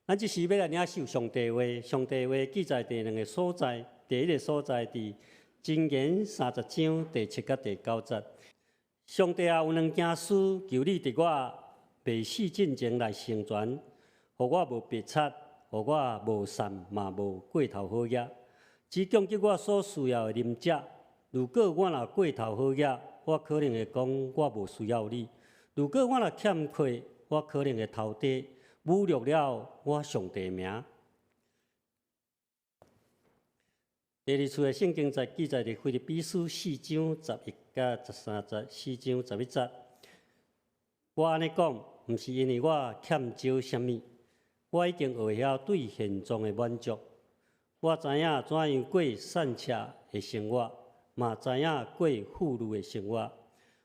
咱這時欲來領受上帝話，上帝話記載佇兩个所在，第一个所在佇箴言30章第7佮第9節。上帝啊，有兩件事，求你佇我未死進前來成全，予我無白賊，予我無散嘛無過頭好額，只供給我所需要的啉食。如果我若過頭好額，我可能會講我無需要你；如果我若欠缺，我可能會偷綴，侮辱了我上帝名。第二處的聖經在記載佇腓立比書4章11佮13節，4章11節。我按呢講，毋是因為我欠少啥物，我已經學會曉對現狀的滿足。我知影怎樣過散赤的生活，嘛知影過富裕的生活。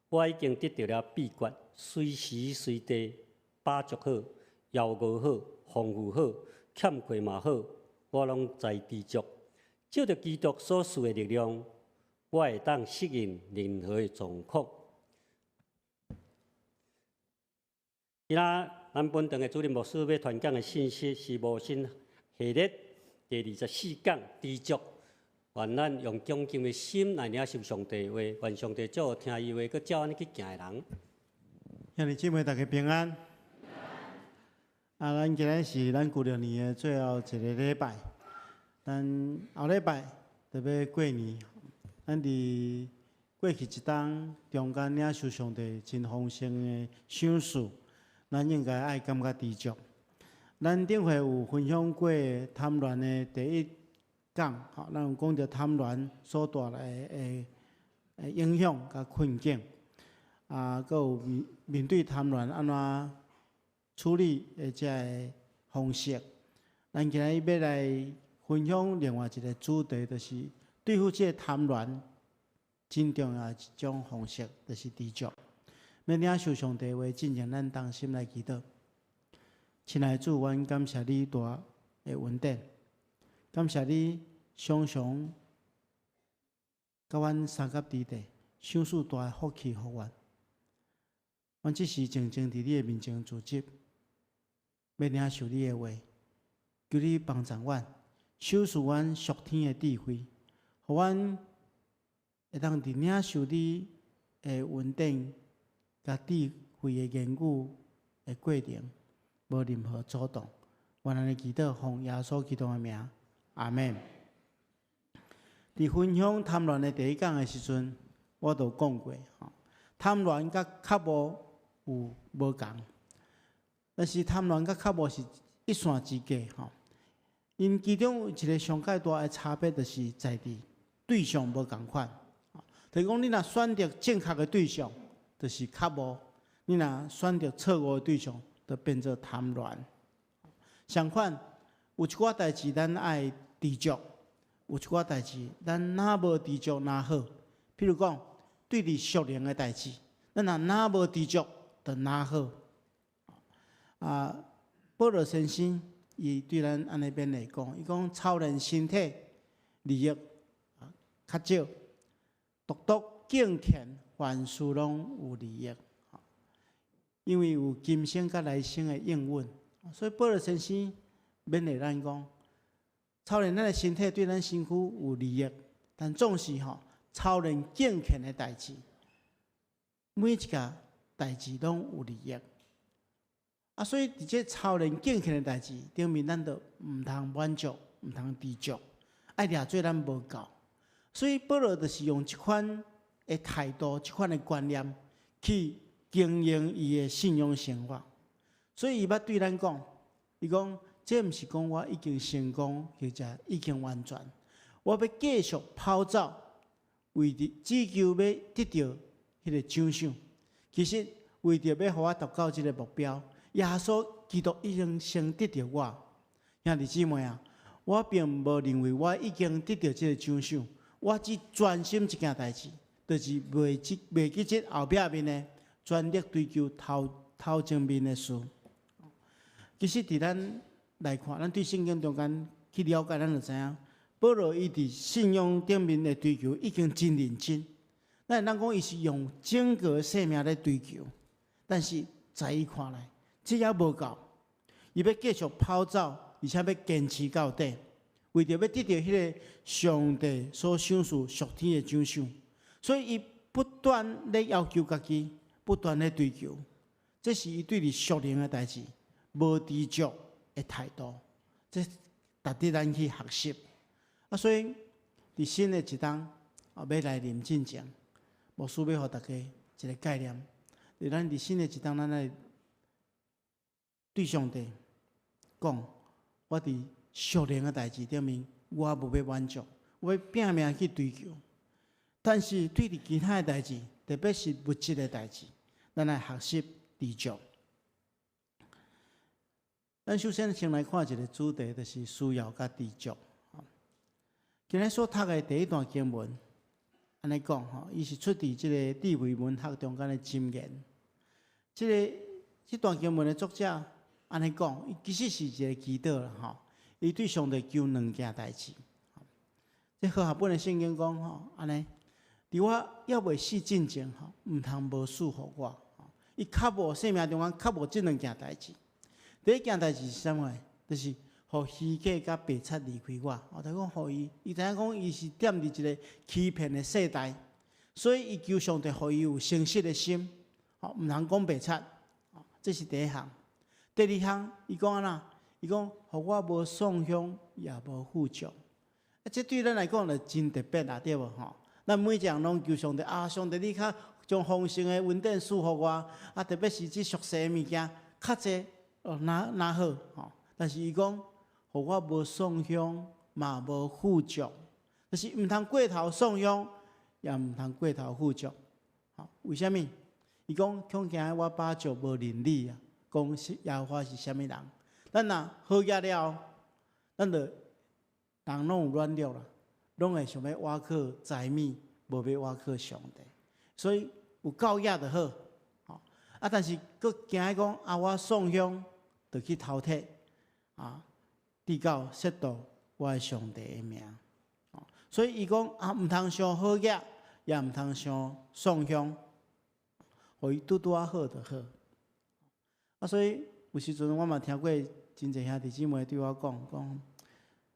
我已經得著了秘訣，隨時隨地飽足好，枵餓好，豐富好，欠缺嘛好，我攏知知足。藉著基督所賜的力量，我會當適應任何的狀況。今仔咱本堂的主任牧師欲傳講的信息是無信系列第24講知足。願咱用恭敬的心來領受上帝話，願上帝祝福聽伊話，閣照按呢去行的人。兄弟姊妹，大家平安。啊，咱今日是咱舊曆年的最後一个禮拜，咱後禮拜就欲過年。咱佇過去一冬中間領受上帝真豐盛的賞賜，咱應該愛感覺知足。咱頂回有分享過貪戀的第一講，吼，咱有講著貪戀所帶來的影響佮困境，啊，閣有面面對貪戀按怎處理的這个方式。咱今日欲來分享另外一个主題，就是對付這个貪戀真重要的一種方式，就是知足。欲領受上帝話，進前咱同心來祈禱。親愛的主，阮感謝你大的恩典，感謝你常常佮阮相佮佇地，賞賜大的福氣予阮。阮這時靜靜佇你的面前坐席，欲領受你的話，求你幫助阮，賞賜阮屬天的智慧，予阮會當佇領受你的恩典佮智慧的言語的過程，無任何阻擋。阮按呢祈禱，奉耶穌基督的名，阿們。佇分享貪戀的第一講的時陣，我都講過，吼，貪戀佮渴慕有無仝，但是貪戀佮渴慕是一線之隔，吼。𪜶其中有一个上蓋大的差別，就是在佇對象無仝款。就是講，你若選擇正確的對象，就是渴慕；你若選擇錯誤的對象，就變做貪戀。相反，有一寡代誌咱愛知足，有一寡代誌咱若無知足若好。譬如講，對佇屬靈的代誌，咱若若無知足，就若好。啊，保羅先生伊對咱按呢勉勵講，伊講操練身體利益較少，獨獨敬虔凡事攏有利益。因為有今生佮來生的應允，所以保羅先生勉勵咱講，操練咱的身體對咱身軀有利益，但總是吼操練敬虔的代誌，每一個代誌攏有利益。啊，所以佇這操練敬虔的代誌頂面，咱就毋通滿足，毋通知足，愛掠做咱無夠。所以保羅就是用這款的態度、這款的觀念去經營伊的信仰生活。所以伊捌對咱講，伊講這毋是講我已經成功，或者已經完全，我欲繼續跑走，為著只求欲得著彼个獎賞。其實為著欲予我達到這个目標，耶穌基督已經先得著我。兄弟姊妹啊，我並無認為我已經得著這个獎賞，我只專心一件代誌，就是袂記這後壁面的，全力追求頭頭前面的事。其實，佇咱來看，咱對聖經中間去了解，咱就知影，保羅伊佇信仰頂面的追求已經真認真。咱會當講，伊是用整個生命咧追求，但是在伊看來，這猶無夠。伊欲繼續跑走，而且欲堅持到底，為著欲得著彼个上帝所賞賜屬天的獎賞，所以伊不斷咧要求家己，不斷咧追求，這是伊對佇屬靈的代誌無知足的態度，這值得咱去學習。啊，所以佇新的一冬啊，欲來臨進前，牧師欲予大家一个概念，佇咱佇新的一冬，咱來對上帝講，我佇屬靈的代誌頂面，我無欲滿足，我欲拚命去追求。但是對佇其他的代誌，特別是物質的代誌，咱來學習知足。咱首先先來看一个主題，就是需要佮知足。今日所讀的第一段經文，按呢講吼，伊是出佇這个智慧文學中間的箴言。這个這段經文的作者按呢講，伊其實是一个祈禱啦吼。伊對上帝求兩件代誌。這和合本的聖經講吼，按呢，佇我猶未死進前吼，毋通無賜予我。伊較無生命中間較無這兩件代誌。第一件代誌是啥物？就是予虛假佮白賊離開我。我就講予伊，伊知影講伊是踮佇一个欺騙的世代，所以伊求上帝予伊有誠實的心，吼，毋通講白賊。這是第一項。第二項，伊講按怎？伊講，予我無送香，也無富足。啊，這對咱來講就真特別啦，對無吼？咱每一個人攏求上帝啊，上帝你較將豐盛的恩典賜予我，啊，特別是這屬世的物件較濟哦，若若好吼。但是伊講，予我無送香，嘛無富足，就是毋通過頭送香，也毋通過頭富足。吼，為啥物？伊講恐驚我飽足無認你啊，講是耶和華是啥物人？咱若好額了，咱就人攏有軟弱啦，攏會想欲倚靠財物，無欲倚靠上帝。所以有夠額就好，吼啊！但是閣驚講啊，我送香就去偷摕啊，直到褻瀆我的上帝的名。所以伊講啊，毋通傷好額，也毋通傷送香，予伊拄拄仔好就好。啊，所以有時陣我嘛聽過真濟兄弟姊妹對我講講，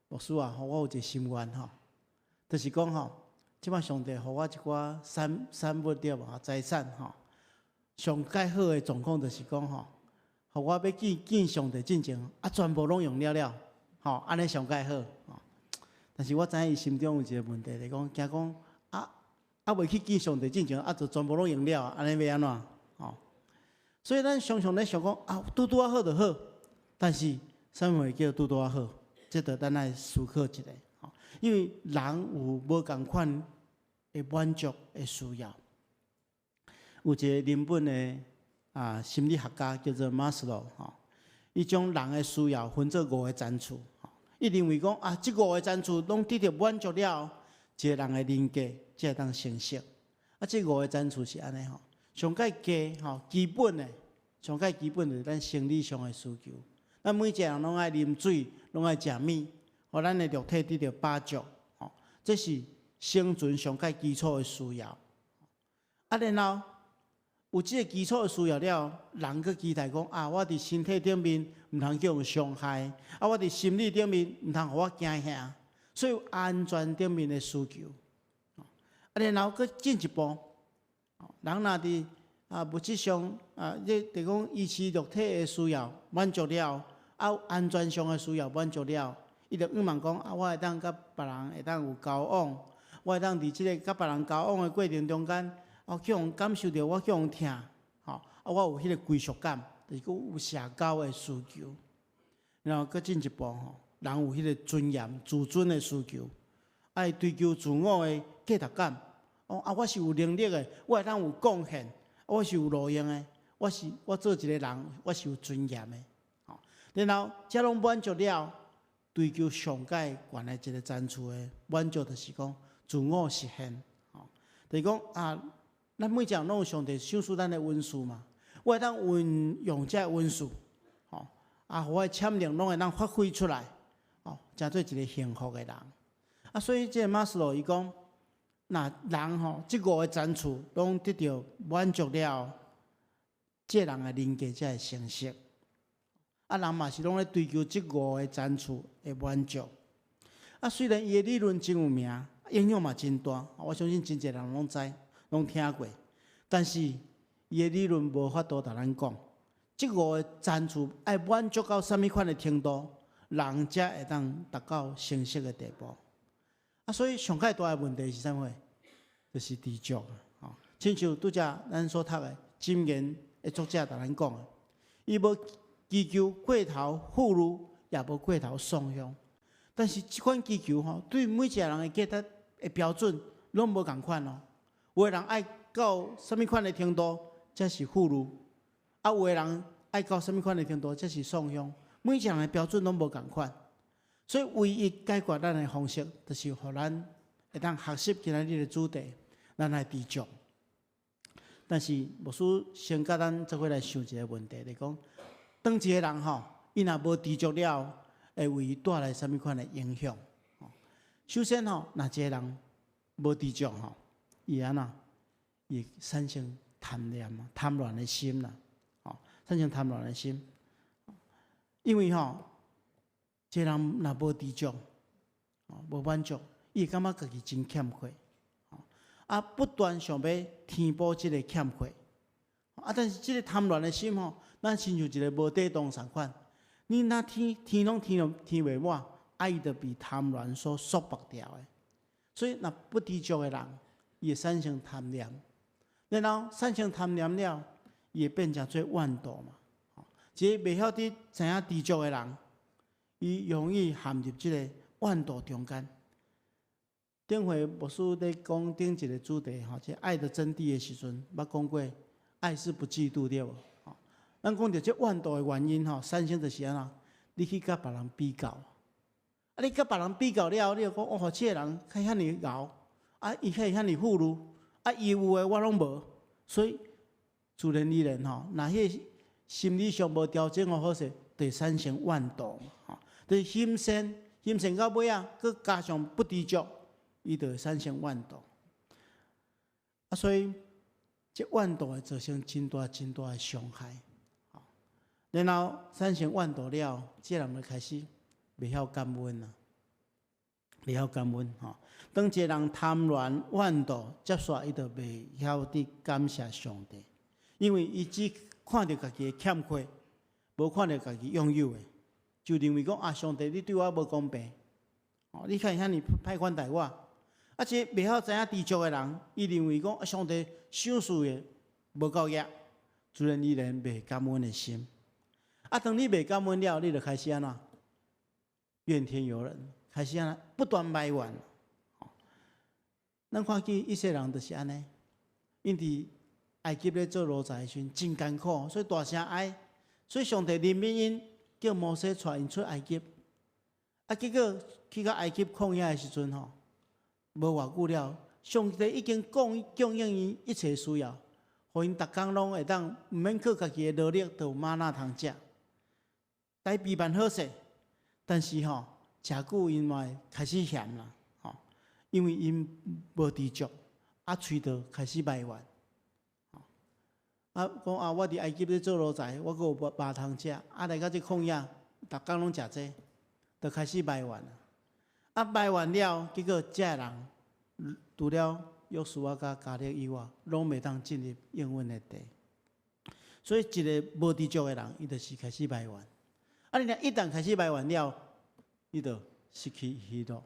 牧師啊，我有一个心願吼，就是講吼，這擺上帝予我一寡產產物對無？財產吼，上蓋好的狀況就是講吼，予我欲見見上帝進前，啊，全部攏用了了，吼，按呢上蓋好。但是我知影伊心中有一个問題，就是講驚講啊啊未去見上帝進前，啊就全部攏用了，按呢欲按怎？吼，所以咱常常咧想講啊，拄拄仔好就好，但是啥物叫拄拄仔好？這著咱愛思考一下，吼，因為人有無仝款的滿足的需要。有一個日本的啊心理學家叫做馬斯洛，吼，伊將人的需要分做五个層次。伊認為講啊，這五个層次攏得著滿足了，一個人的人格才會當成熟。啊，這五个層次是按呢吼，上蓋低吼，基本的，上蓋基本就是咱生理上的需求。咱每一个人攏愛啉水，攏愛食物，予咱的肉體得著飽足，吼，這是生存上蓋基礎的需要。啊，然後有這個基礎的需要了，人閣期待講啊，我佇身體頂面毋通予人傷害，啊，我佇心理頂面毋通予我驚嚇，所以有安全頂面的需求。啊，然後閣進一步，人若佇啊物質上啊，這就講維持肉體的需要滿足了，啊，安全上的需要滿足了，伊就向望講啊，我會當佮別人會當有交往，我會當佇這个佮別人交往的過程中間，我去予感受著我去予疼，吼，啊，我有彼个歸屬感，就是講有社交的需求。然後閣進一步吼，人有彼个尊嚴、自尊的需求，愛追求自我的價值感。哦，啊，我是有能力的，我會當有貢獻，我是有路用的，我是我做一个人，我是有尊嚴的。吼，然後這攏滿足了，追求上蓋懸的一个層次的滿足，就是講自我實現。吼，就是講啊，咱每一個人攏有上帝賞賜咱的恩賜嘛，我會當運用這个恩賜，吼，啊，予我的潛能攏會當發揮出來，吼，成做一个幸福的人。啊，所以這个馬斯洛伊講，若人吼，這五个層次攏得著滿足了，這個人的人格才會成熟。啊，人嘛是攏咧追求這五个層次的滿足。啊，雖然伊的理論真有名，影響嘛真大，我相信真濟人攏知，攏聽過。但是伊的理論無法度共咱講，這五个層次愛滿足到啥物款的程度，人才會當達到成熟的地步。啊，所以上蓋大的問題是啥物？就是知足。吼，親像拄才咱所讀的《箴言》的作者共咱講的，伊無祈求過頭富裕，也無過頭散凶。但是這款祈求吼，對每一个人的價值的標準攏無仝款哦。有的人愛到啥物款的程度才是富裕，啊，有的人愛到啥物款的程度才是散凶。每一個人的標準攏無仝款，所以唯一解決咱的方式，就是予咱會當學習今仔日的主題，咱來知足。但是牧師先共咱做伙來想一个問題，就是講，當一个人吼，伊若無知足了，會為伊帶來啥物款的影響？首先吼，若一个人無知足吼，伊會按怎？伊會產生貪念啊、貪戀的心啦，吼，產生貪戀的心。因為吼，這個人若無知足，無滿足，伊會感覺家己真欠缺，啊，不斷想欲填補這个欠缺，啊，但是這个貪戀的心吼，咱親像一个無底洞仝款，你若填填攏填填袂滿，啊，伊就被貪戀所束縛牢的。所以，若不知足的人，伊會產生貪念，然後產生貪念了，伊會變成做怨妒嘛。一个袂曉得知影知足的人，伊容易陷入這个怨妒中間。頂回牧師咧講頂一个主題吼，這愛的真諦的時陣，捌講過，愛是不嫉妒對無？吼，咱講著這怨妒的原因吼，產生就是按怎？你去佮別人比較，啊，你佮別人比較了後，你就講哦，這个人較遐爾𠢕，啊，伊較遐爾富裕，啊，伊有的我攏無，所以自然而然吼，若彼个心理上無調整好勢，就會產生怨妒嘛，吼，就是欣羨，欣羨到尾仔，閣加上不知足，伊就會產生怨妒。啊，所以這怨妒會造成真大真大的傷害。然後產生怨妒了，這人就開始袂曉感恩啊，袂曉感恩吼。當一個人貪戀怨妒，接續伊就袂曉得感謝上帝，因為伊只看著家己的欠缺，無看著家己擁有的，就認為講啊，上帝你對我無公平，哦，你看遐爾歹款待我。啊，這袂曉知影知足的人，伊認為講上帝賞賜的無夠額，自然而然袂感恩的心。啊，當你袂感恩了，你就開始按怎怨天尤人，開始按怎不斷埋怨。咱看見以色列人就是按呢，𪜶佇埃及咧做奴才的時陣真艱苦，所以大聲哀，所以上帝憐憫𪜶，叫摩西帶𪜶出埃及。啊，結果去到埃及曠野的時陣吼，無偌久了，上帝已經供供應𪜶一切需要，予𪜶逐工攏會當毋免靠家己的勞力，就有嗎哪通食，台備辦好勢。但是吼，食久𪜶嘛會開始嫌啦，吼，因為𪜶無知足，啊，喙就開始埋怨，啊，講啊，我佇埃及咧做奴才，我閣有肉通食，啊，來到這曠野，逐工攏食這，就開始埋怨啦。啊，埋怨了，結果這个人除了約書亞佮迦勒以外，攏袂當進入應允的地。所以，一个無知足的人，伊就是開始埋怨。啊，你若一旦開始埋怨了，你就失去喜樂。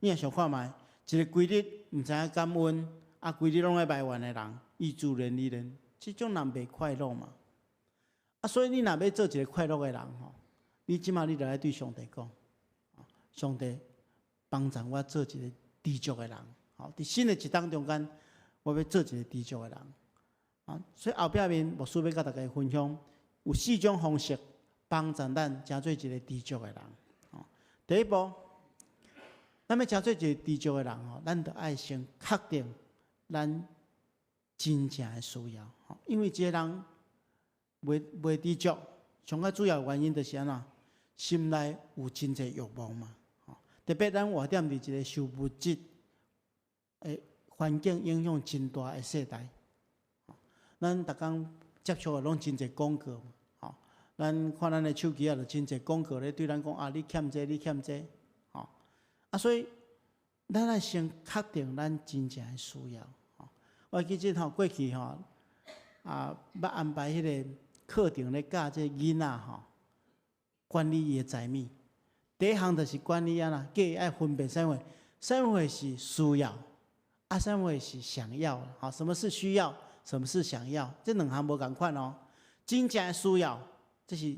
你若想看覓，一个規日毋知影感恩，啊，規日攏愛埋怨的人，伊自然而然，這種人袂快樂嘛。啊，所以你若欲做一个快樂的人吼，你這馬你就愛對上帝講，上帝幫助我做一个知足的人。吼，佇新的一冬中間，我欲做一个知足的人。啊，所以後壁面牧師欲佮大家分享，有四種方式幫助咱成做一个知足的人。第一步，咱欲成做一个知足的人吼，咱著愛先確定咱真正的需要。因為一个人袂知足，上較主要原因就是按怎？心內有真濟慾望嘛。特別咱活踮佇一个受物質的環境影響真大的世代，咱逐工接觸的攏真濟廣告，吼，咱看咱的手機仔，就真濟廣告咧對咱講啊，你欠這，你欠這，吼啊，所以咱愛先確定咱真正的需要。吼，我記得吼過去吼啊，捌安排彼个課程咧教這囡仔吼，管理伊的財物。第一項就是管理按怎，叫伊愛分辨啥物，啥物是需要，啊，啥物是想要。吼，什麼是需要，什麼是想要，這兩項無仝款哦。真正的需要，這是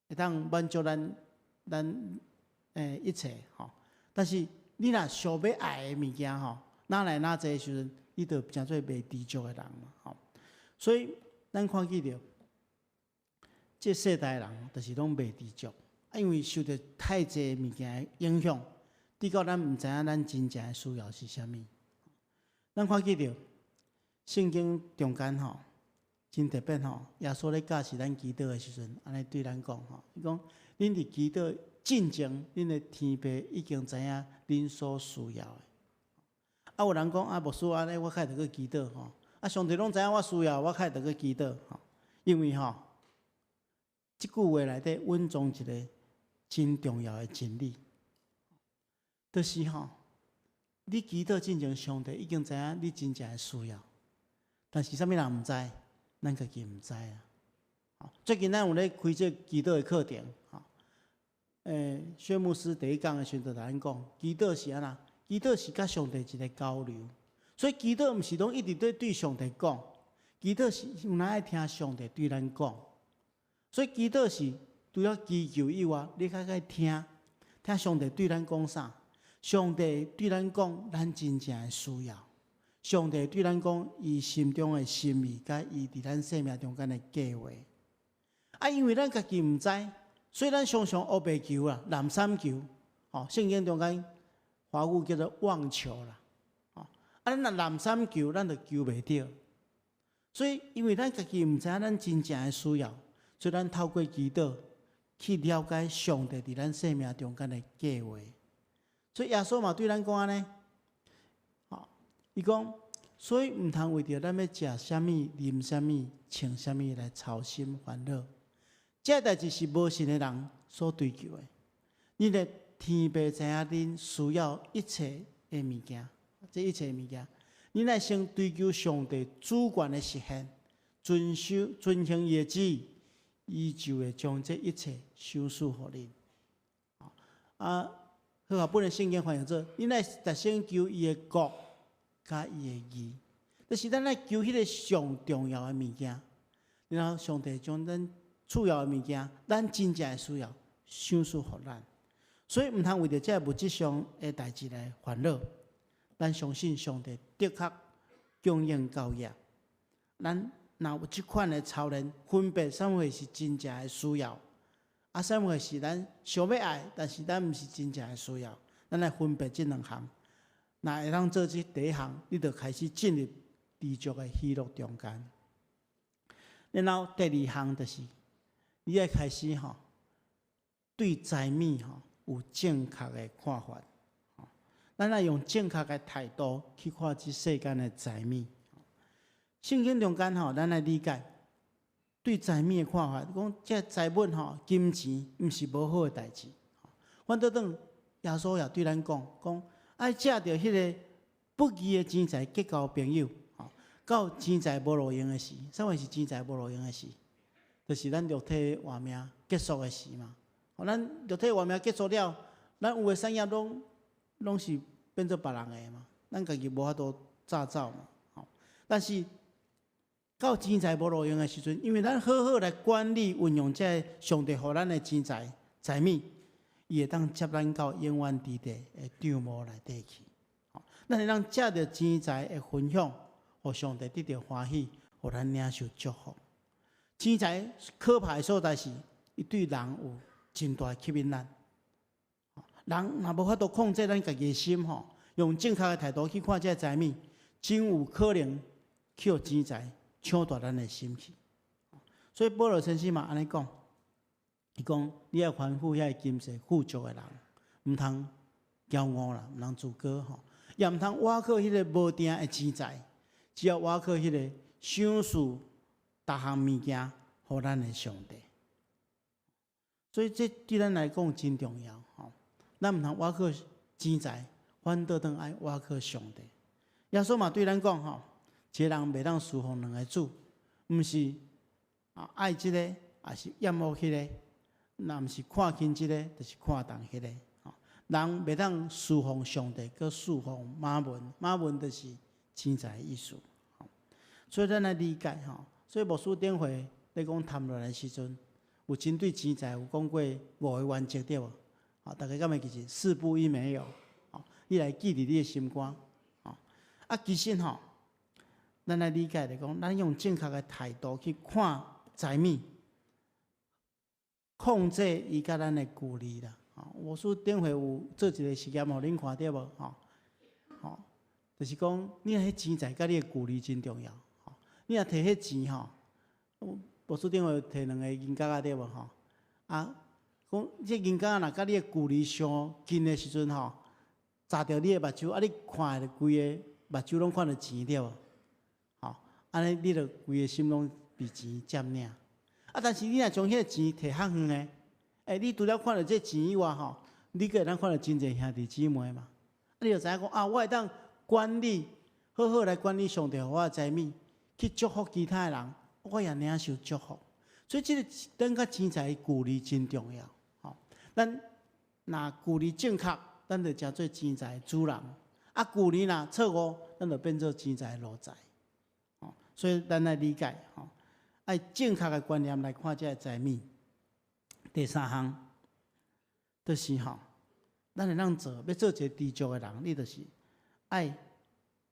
會當滿足咱一切吼。但是你若想欲愛的物件吼，哪來哪濟的時陣，你就成做袂知足的人嘛吼。所以咱看見著，這世代人就是攏袂知足，啊，因為受著太濟物件的影響，直到咱毋知影咱真正的需要是啥物。咱看見著聖經中間吼，真特別吼，耶穌咧教示咱祈禱的時陣，按呢對咱講吼，伊講：恁佇祈禱進前，恁的天父已經知影恁所需要的。啊，有人講啊，牧師按呢，我較會著去祈禱吼。啊，上帝攏知影我需要，我較會著去祈禱吼。因為吼，這句話內底蘊藏一个真重要的真理，就是吼，你祈禱進前，上帝已經知影你真正的需要，但是啥物人毋知？咱家己毋知啊！最近咱有咧開這祈禱的課程，吼，薛牧師第一講的時陣就共咱講，祈禱是按怎？祈禱是佮上帝一个交流，所以祈禱毋是攏一直咧對上帝講，祈禱是有哪愛聽上帝對咱講。所以祈禱是除了祈求以外，你較愛聽，聽上帝對咱講啥？上帝對咱講，咱真正的需要。上帝對咱講，伊心中的心意，佮伊佇咱生命中間的計劃。啊，因為咱家己毋知，所以咱常常烏白求啦，濫三求。吼，聖經中間華語叫做妄求啦。吼，啊，咱若濫三求，咱就求袂著。所以，因為咱家己毋知影咱真正的需要，所以咱透過祈禱去了解上帝佇咱生命中間的計劃。所以耶穌嘛對咱講按呢，吼，伊講，所以毋通為著咱欲食啥物、啉啥物、穿啥物來操心煩惱。這代誌是無信的人所追求的。恁的天父知影恁需要一切的物件，這一切的物件，恁愛先追求上帝主權的實現，遵守遵行伊的旨意，伊就會將這一切賞賜予恁。啊，和合本的聖經翻譯做：恁愛先求伊的國，佮伊的義，就是咱愛求彼个上重要的物件，然後上帝將咱次要的物件，咱真正的需要，賞賜予咱。所以毋通為著這物質上的代誌來煩惱。咱相信上帝的確供應夠額。咱若有這款的操練，分別啥物是真正的需要，啊，啥物是咱想欲愛，但是咱毋是真正的需要。咱來分別這兩項，若會當做這第一項，你就開始進入知足的喜樂中間。然後第二項就是，你愛開始吼，對財物吼有正確的看法。咱愛用正確的態度去看這世間的財物。聖經中間吼，咱來理解對財物的看法，講這財物吼，金錢毋是無好的代誌。反倒轉耶穌也對咱講，講愛藉著彼个不義的錢財結交朋友，吼，到錢財無路用的時，啥物是錢財無路用的時？就是咱肉體活命結束的時嘛。咱肉體活命結束了，咱有的產業攏是變做別人的嘛，咱家己無法度紮走嘛。吼，但是到錢財無路用的時陣，因為咱好好來管理運用這个上帝予咱的錢財財物，伊會當接咱到永遠之地的帳幕內底去。咱會當藉著錢財的分享，予上帝得著歡喜，予咱領受祝福。錢財可怕的所在是，伊對人有真大的吸引力。人若無法度控制咱家己的心吼，用正確的態度去看這个財物，真有可能去予錢財搶奪咱的心去。所以保羅先生嘛按呢講，伊講你愛吩咐遐个今世富足的人，毋通驕傲啦，毋通自高吼，也毋通倚靠彼个無定的錢財，只要倚靠彼个賞賜逐項物件，予咱的上帝。所以這對咱來講真重要吼。咱毋通倚靠錢財，反倒轉愛倚靠上帝。耶穌嘛對咱講吼，一个人袂當事奉兩个主，毋是啊愛這个，抑是厭惡彼个，若毋是看輕這个，就是看重彼个。人袂當事奉上帝，閣事奉瑪門，瑪門就是錢財的意思。所以咱來理解吼，所以牧師頂回咧講貪戀的時陣，有針對錢財有講過五个原則對無？吼，大家敢會記得？四不一沒有，吼，你來記佇你的心肝。吼，啊，其實吼，咱來理解來講，咱用正確的態度去看財物，控制伊佮咱的距離啦。吼，牧師頂回有做一個實驗，予恁看著無？吼，吼，就是講，你彼錢財佮你的距離真重要。吼，你若提彼錢吼，牧師頂回提兩个銀角仔對無？吼，啊，講這銀角仔若佮你的距離傷近的時陣吼，砸著你的目睭，啊，你看的規個目睭攏看著錢對無？吼，按呢你就規个心攏被錢佔領。啊，但是你若將彼个錢提較遠的，欸，你除了看著這錢以外吼，你閣會當看著真濟兄弟姊妹嘛。啊，你就知影講啊，我會當管理好好來管理上帝予我的財物，去祝福其他的人，我也領受祝福。所以這个咱佮錢財距離真重要。吼，咱若距離正確，咱就成做錢財的主人；啊，距離若錯誤，咱就變做錢財的奴才。吼，所以咱來理解吼，愛正確的觀念來看這个財物。第三項，就是吼，咱會當做欲做一个知足的人，你就是愛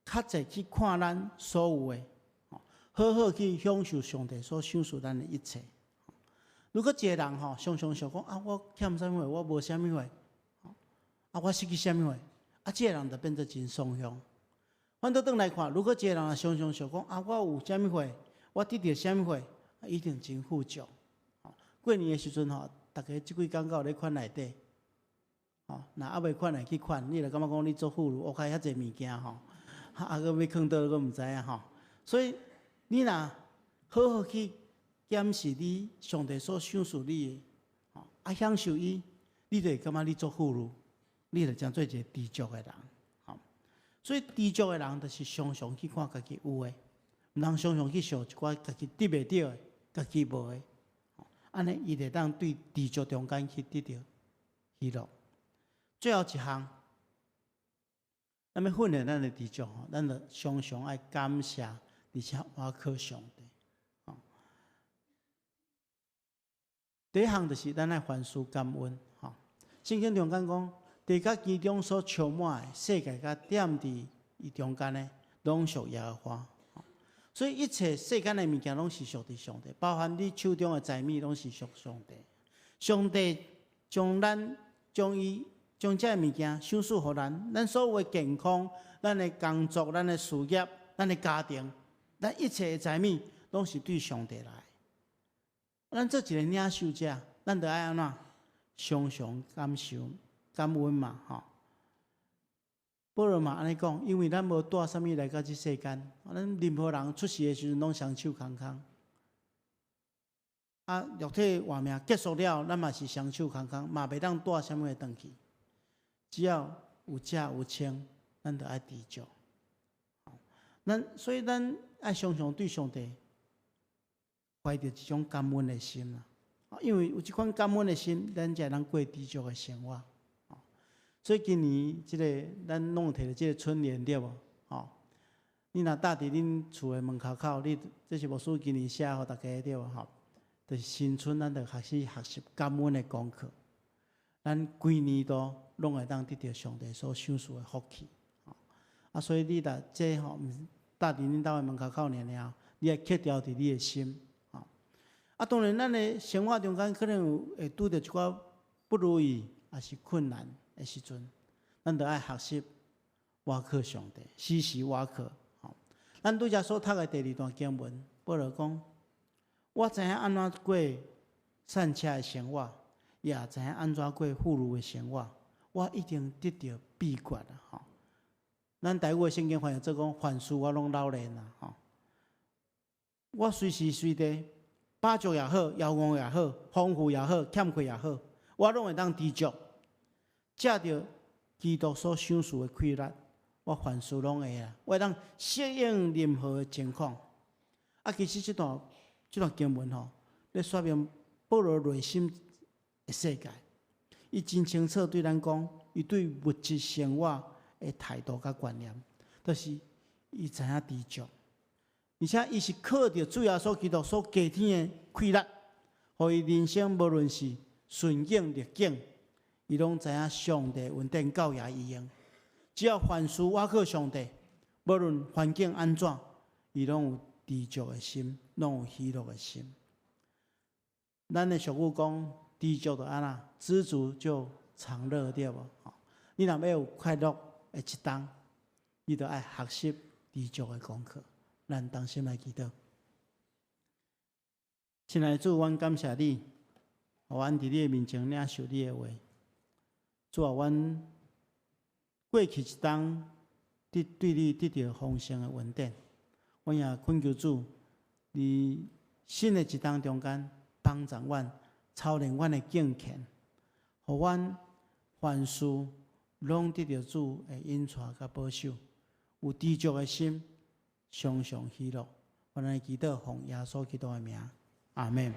較濟去看咱所有的，好好去享受上帝所賞賜咱的一切。如果一个人吼，常常想講啊，我欠啥物貨，我無啥物貨，啊，我失去啥物貨，啊，這个人就變做真喪向。反倒轉來看，如果一個人若常常想講啊，我有啥物貨，我得著啥物貨，一定真富足。過年的時陣吼，逐家這幾工閣有咧款內底，吼，若猶未款的去款，你就感覺講你足富裕，屋開遐濟物件吼，啊，閣欲囥佗閣毋知影吼。所以你若好好去檢視你上帝所賞賜你的，吼，啊，享受伊，你就會感覺你足富裕，你就成做一個知足的人，吼。所以知足的人就是常常去看家己有的，毋通常常去想一寡家己得袂著的、家己無的。按呢，伊會當對知足中間去得著喜樂。最後一項，咱欲訓練咱的知足吼，咱就常常愛感謝，而且倚靠上帝。吼，第一項就是咱愛凡事感恩。吼，聖經中間講，地佮其中所充滿的，世界佮踮佇伊中間的，攏屬耶和華。所以一切世間的物件攏是屬佇上帝，包含你手中的財物攏是屬上帝。上帝將咱將伊將這个物件賞賜予咱，咱所有的健康、咱的工作、咱的事業、咱的家庭、咱一切的財物，攏是對上帝來。咱做一个領受者，咱著愛按怎？常常感受、感恩嘛，吼。保羅嘛按呢講，因為咱無帶啥物來到這世間，咱任何人出世的時陣攏雙手空空。啊，肉體活命結束了，咱嘛是雙手空空，嘛袂當帶啥物轉去。只要有食有穿，咱就愛知足。咱所以咱愛常常對上帝懷著一種感恩的心啦。因為有這款感恩的心，咱才會當過知足的生活。所以今年這个咱攏提著這个春聯對無？吼，你若貼佇恁厝的門口口，你這是牧師今年寫予大家的對無？吼，就是新春咱就開始學習感恩的功課。咱規年度攏會當得著上帝所賞賜的福氣。啊，所以你若這吼，毋是貼佇恁兜的門口口爾爾，你愛刻牢佇你的心。吼，啊，當然咱的生活中間可能有會拄著一寡不如意，抑是困難的時陣，咱著愛學習倚靠上帝，時時倚靠。吼，咱拄才所讀的第二段經文，保羅講：我知影按怎過散奢的生活，也知影按怎過富裕的生活，我已經得著秘訣啦。吼，咱台語的聖經翻譯做講，凡事我攏老練啦。吼，我隨時隨地，飽足也好，枵餓也好，豐富也好，欠缺也好，我攏會當知足。藉著基督所賞賜的氣力，我凡事攏會啊，我會當適應任何的情況。啊，其實這段經文吼，咧說明保羅內心的世界，伊真清楚對咱講，伊對物質生活的態度佮觀念，就是伊知影知足，而且伊是靠著主耶穌基督所加添的氣力，予伊人生無論是順境逆境，伊攏知影上帝恩典夠也伊用。只要凡事倚靠上帝，無論環境按怎，伊攏有知足的心，攏有喜樂的心。咱的俗語講，知足就按怎，知足就常樂，對無？你若欲有快樂的一冬，你就愛學習知足的功課。咱同心來祈禱。親愛的主，阮感謝你，予阮佇你的面前領受你的話。主啊，阮過去一冬得對你得著豐盛的恩典，阮也懇求主，佇新的一冬中間幫助阮操練阮的敬虔，予阮凡事攏得著主的引帶佮保守，有知足的心，常常喜樂。阮來祈禱，奉耶穌基督的名，阿門。